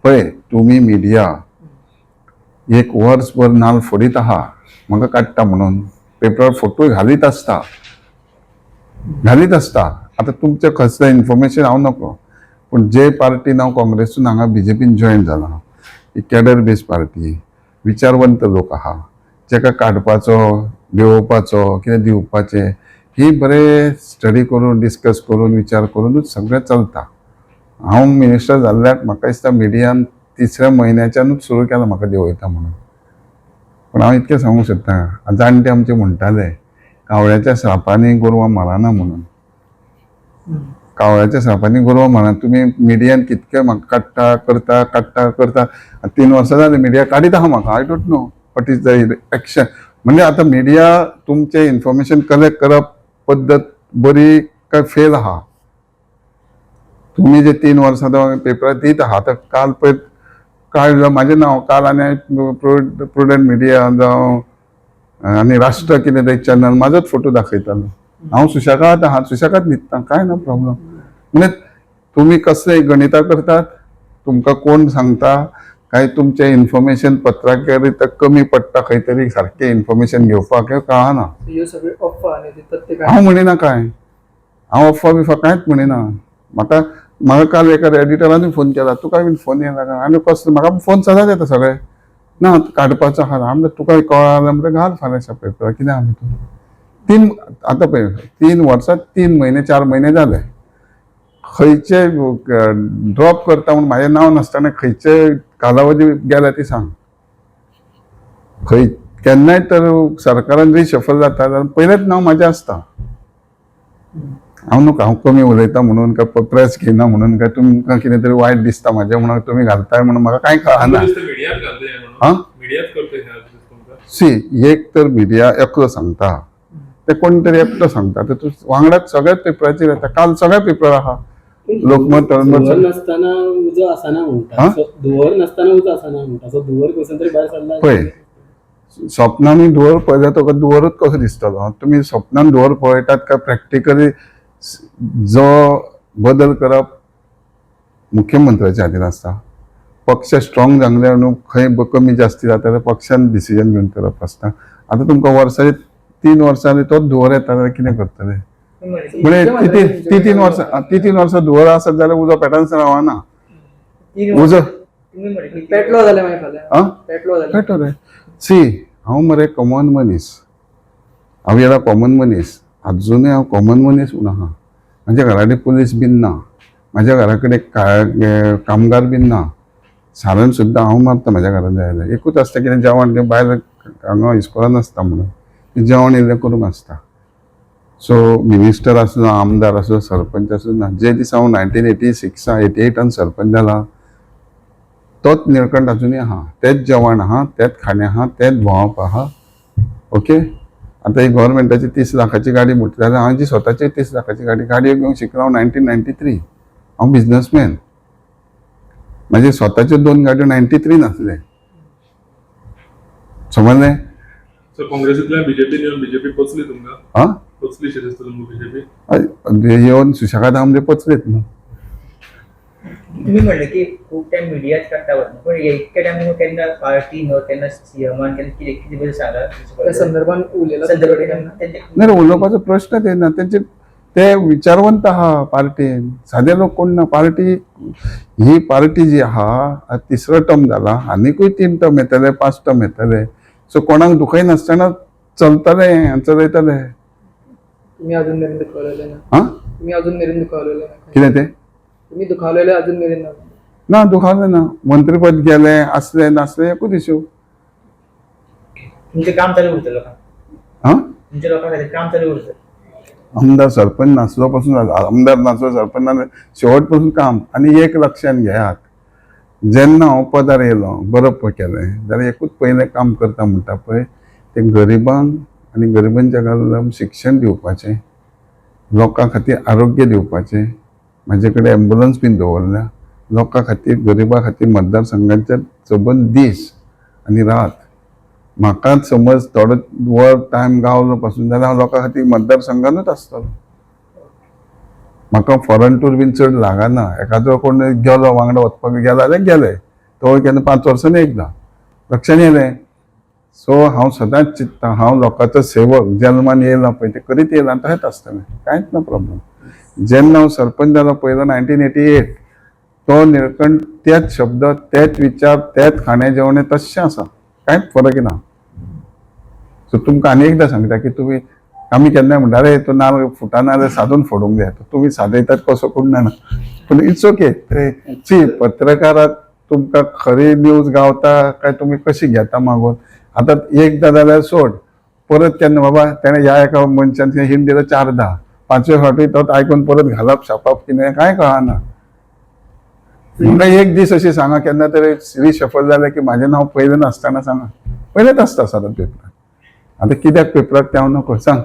पळय, तुमी मिडिया एक वर्सभर नाल फोडीत आहा म्हाका काडटा म्हणून, पेपरार फोटो घालीत आसता, घालीत आसता. आतां तुमचें कसलें इन्फॉर्मेशन हांव नको, पूण जे पार्टीन हांव काँग्रेसून हांगा बीजेपीन जॉयन जाला, ही कॅडर बेज पार्टी, विचारवंत लोक आहा, जेका काडपाचो, देंवोवपाचो, कितें दिवपाचें, ही बरें स्टडी करून, डिस्कस करून, विचार करुनूच सगळें चलता. हांव मिनिस्टर जाल्ल्याक म्हाका दिसता मिडियान तिसऱ्या म्हयन्याच्यानूच सुरू केलां म्हाका देंवयता म्हणून. पूण हांव इतकें सांगूंक सोदता, जाणटे आमचे म्हणटाले कावळ्याच्या श्रापांनी गोरवां मरना म्हणून. कावळ्याच्या श्रापांनी गोरवां मरना. तुमी मिडियान कितके म्हाका काडटा, करता, काडटा, करता. 3 वर्सां जालीं मिडिया काडीत आहा म्हाका. I don't know what is the action. म्हणजे आतां मिडिया तुमचें इन्फॉर्मेशन कलेक्ट करप पद्दत बरी काय फेल आहा? तुमी जे 3 वर्सां तो पेपरार दीत आहा, आतां काल पळय काडलो म्हाजें नांव काल, आनी प्रुडंट मिडिया जावं आनी राष्ट्र कितें ते चॅनल म्हाजोच फोटो दाखयतालो. हांव सुशेगाद आहा, सुशेगाद न्हिदता, कांय ना प्रॉब्लम. म्हणजे तुमी कसले गणितां करतात, तुमकां कोण सांगता काय तुमचें इन्फॉर्मेशन पत्रकारिता कमी पडटा खंय तरी, सारकें इन्फॉर्मेशन घेवपाक हें कळना. ह्यो सगळ्यो अफवा आनी ते तथ्य काय? हांव म्हणिना काय, हांव अफवा बिफवा कांयच म्हणिना. म्हाका म्हाका काल एका एडिटरानूय फोन केला, तुका बीन फोन येयला काय? आनी कसलो म्हाका फोन सदांच येता सगळे. ना काडपाचो आहा. हांव म्हणलें तुका कळ्ळा जाल्यार म्हणलें घाल फाल्यां पेपरार, कितें आहा भितूर. तीन आतां पळय, 3 वर्सां 3 म्हयने 4 म्हयने जाले, खंयचे ड्रॉप करता म्हूण म्हाजें नांव नासतना खंयचे कालावधी गेल्या ती सांग. खंय केन्नाय तर सरकारान रिशफल जाता जाल्यार पयलेंच नांव म्हाजें आसता. हांव न्हू, हांव कमी उलयता म्हणून काय प्रेस घेयना म्हणून काय तुमकां कितें तरी वायट दिसता म्हाजें म्हणून तुमी घालताय म्हणून म्हाका कांय कळना. मिडियात घालता हे हा? म्हणून, मिडियात करता हे असं दिसता तुमकां? सी, एक तर मिडिया एकलो सांगता, ते कोण तरी एकटो सांगता, ते तूं वांगडाच सगळ्याच पेपराचेर येता. काल सगळ्या पेपरार आहा, लोकमत, धुंवर तळमळ. नासतना उजो आसना म्हणटा. हा? सो धुंवर नासतना उजो आसना म्हणटा, सो धुंवर खंयसून तरी भायर सरला. पळय, स्वप्नांनी धुंवर पळयल्यार तुका धुंवरूच कसो दिसतलो? तुमी स्वप्नान धुंवर पळयतात काय प्रॅक्टिकली? जो बदल करप मुख्यमंत्र्याच्या हातीन आसता. पक्ष स्ट्रॉंग जावंक न्हू, खंय कमी जास्ती जाता जाल्यार पक्षान डिसिजन घेवन करप आसता. आतां तुमकां वर्साचे 3 वर्सांनी तोच धुंवर येता जाल्यार कितें करतले? म्हणजे ती ती 3 वर्सां, ती 3 वर्सां धुंवर आसत जाल्यार उजो पेटनसर रावना उजो. पेटलो जाल्यार मागीर फाल्यां? आं? पेटलो जाल्यार? पेटो रे. सी, हांव मरे कॉमन मनीस, हांव येला कॉमन मनीस, आजुनूय हांव कॉमन मनीस म्हूण आहा. म्हाज्या घरा कडेन पुलीस बीन ना, म्हाज्या घरा कडेन कामगार बीन ना. सारण सुद्दां हांव मारता. म्हाज्या घरान जाय जाल्यार एकूच आसता, कितें जेवण तें बायल हांगा इस्कोलान आसता म्हणून तें जेवण इल्लें करूंक आसता. सो मिनिस्टर आसूं, आमदार आसूं, सरपंच आसूं ना, जे दिसा हांव 1986 88आन सरपंच जाला, तोच निळकंठ अजुनूय आहा. तेंच जेवण आहा, तेंच खाणें आहा, तेंच भोंवप आहा. ओके, आतां ही गव्हर्मेंटाची 30 लाखाची गाडी म्हटली जाल्यार हांव जी स्वताची 30 लाखाची गाडी गाडयो घेवंक शिकलो हांव 1993. हांव बिजनसमॅन. म्हाजे स्वताच्यो दोन गाडयो 93 आसले, समजलें? सो काँग्रेसींतल्यान बीजेपीन येवन बीजेपी पचली तुमकां? आं? पचली शी दिसता तुमकां बीजेपी? येवन सुशेगाद आमचे पचलेत न्हू. तुम्ही म्हणले की खूप टाइम मिडियाच काडटा वता, पण हे इतक्या टायम केन्ना पार्टी न्हू, केन्ना सीएमान केन्ना कितें कितें बरें सांगा. त्या संदर्भान उलयला? संदर्भात केन्ना? तेंचे नाही रे, उलोवपाचो प्रश्नच येना. तेंचे ते विचारवंत आहा पार्टीन, सादे लोक कोण ना. पार्टी ही पार्टी जी आहा, आतां तिसरो टर्म जाला, आनीकूय 3 टर्म येतले, 5 टर्म येतले. सो कोणाक दुखयनासतना चलतले आनी चलयतले. तुम्ही अजून मेरेन दुखावलेले ना? आं? तुम्ही अजून मेरेन दुखावलेले ना? कितें तें? तुम्ही दुखावलेले अजून मेरेन ना? ना, दुखावलें ना. मंत्रीपद गेलें, आसलें नासलें एकूच इशू. तुमचें काम चालू उरतलें लोकांक? आं? तुमच्या लोकां खातीर काम चालू उरतलें? आमदार सरपंच नासलो पासून, आमदार नासलो, सरपंच नासलो, शेवट पासून काम. आनी एक लक्षात घेयात, जेन्ना हांव पदार येयलो, बरो केलें जाल्यार एकूच पयलें काम करता म्हणटा पळय, तें गरिबांक आनी गरिबांच्या घरान शिक्षण दिवपाचें, लोकां खातीर आरोग्य दिवपाचें. म्हाजे कडेन एम्बुलन्स बीन दवरल्या लोकां खातीर, गरिबां खातीर. मतदारसंघाच्या सबंद दीस आनी रात म्हाका समज थोडो वर टायम गावलो पासून जाल्यार हांव लोकां खातीर मतदारसंघानूच आसतलो. म्हाका फॉरन टूर बीन चड लागना. एखादो कोण गेलो वांगडा वचपाक गेलो जाल्यार गेले. तो केन्ना 5 वर्सांनी एकदां. लक्षान येयलें? सो हांव सदांच चिंत्ता, हांव लोकांचो सेवक जल्मान येयला पळय, तें करीत येयला आनी तशेंच आसतलें, कांयच ना प्रॉब्लम. जेन्ना हांव सरपंच जालो पयलो 1988, तो निळकंठ तेच शब्द, तेच विचार, तेच खाणें जेवणें तश्शें आसा, कांयच फरक ना. सो तुमकां आनी एकदां सांगता की तुमी, आमी केन्नाय म्हणटा, अरे तो नाल्ल फुटाना जाल्यार सादून फोडूंक जाय. तो तुमी सादयतात कसो कोण जाणा, पूण it's okay. सी, पत्रकाराक तुमकां खरी न्यूज गावता काय तुमी कशी घेता मागून. आतां एकदां जाल्यार सोड, परत केन्ना बाबा तेणें ह्या एका मनशान हिंट दिलो 4दा, 5वे फावटी तो आयकून परत घालप छापप कितें कांय कळना. म्हाका एक दीस अशी सांगा, केन्ना तरी रिशफल जालें की म्हाजें नांव पयलें नासतना सांगा, पयलेंच आसता सदांच पेपरार. आतां कित्याक पेपराक तें हांव नको सांग.